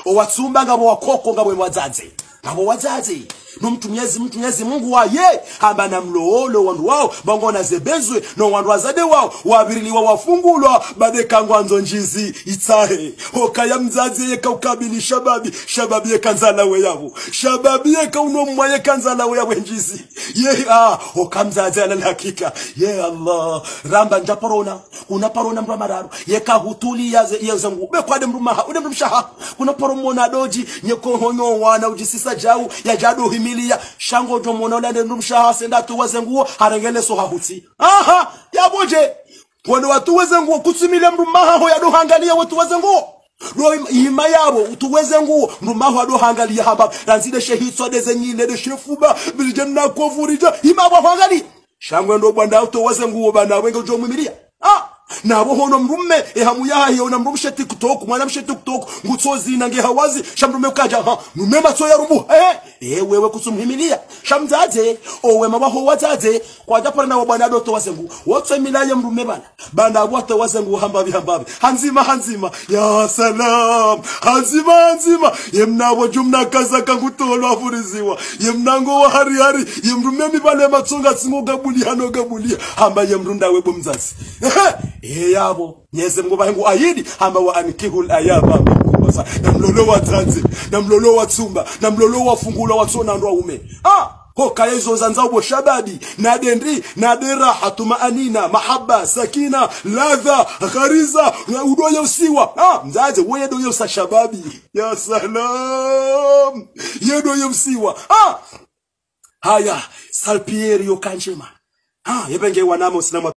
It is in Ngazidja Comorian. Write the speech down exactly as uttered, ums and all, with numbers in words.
Owatsumba ngapvo wakoko, ngapvo wadzadze. Ngapvo wadzadze. No mtru Mnyezi, mtru Mnyezi Mungu waye, hamba namlole wandru wao, mba ngwona zebezwe, no wandru wadzadze wao, wapviriliwa wafungulwa, ba de ka ngwandzo ndjizi, itsahe. Hukaya mdzadze yeka ukabili shababi, shababi yeka ndzalawe yapvo. Shababi yeka unomwa yeka ndzalawe yapvo ndjizi. Ye, ah, huka mdzadze ala hakika. Ye Allah, ramba ndja paro ona, kuna paro ona mdru wa mararu, yeka hutuliya ze, ye zangu, be kwade mdru maha, ude mdru mshe haho, kuna paro mona dodji, nye ko honyo wana udjisisa djau, yadja do himiliya, sha ngodjo mona ula nde mdru mshe haho, senda tu waze nguo, harenge leso hahutsi. Aha, yapvo dje, wende watu waze nguo, kutsimile mdru maha ho yado hangaliya watu waze nguo. Do hima, hima yapvo, utu waze nguo, mdru maha ho yado hangaliya hamba, randzi de she hitswa de ze nyile de she fuba, bili dje mna kovu ridja, hima yapvo hangaliya. Sha ngwendo bwanda utu waze nguo ba na wenge udjo mwimiliya. Ah, na pvo hono mdrume, e hamu yahahe, ona mdrumshe TikTok, mwanamshe TikTok, ngutso zina nge hawazi, sha mdrume kadja, ha, mdrume matso ya rumbu, eh, eh, wewe kutsu mhimiliya. Sha mdzadze, owe mba waho wadzadze, kwadja paro na wa bwana do to waze nguo, wotso himiliya mdrume bana. Bana pvo to waze nguo hambapvi, hambapvi. Handzima, handzima. Ya salam. Handzima, handzima. Ye mna pvo djumna kaza kangu tolo afuriziwa. Ye mna ngo wa hari hari. Ye mdrume mi pvale matsonga tsingo gabuliha no gabuliha. Hamba ye mdru ndawe bo mdzadze. Ehe. Ye yapvo. Mnyezi Mungu pvahe ngu ayidi. Hamba wa ankihul ayama minkum. Namlole wadzadze. Namlole watsumba. Namlole wafungulwa watsona ndo waume. Ah! Hukaya izo zandzao bo shababi, na de ndri, na de raha, tumaanina, mahaba, sakina, ladha, ghariza, na udo ye usiwa. Ah, mdzadze, weye do ye usa shababi. Ya salam. Ye do ye usiwa. Ah! Haya, salpieri yo kandjema. Ah, yepvenge wanamo sinama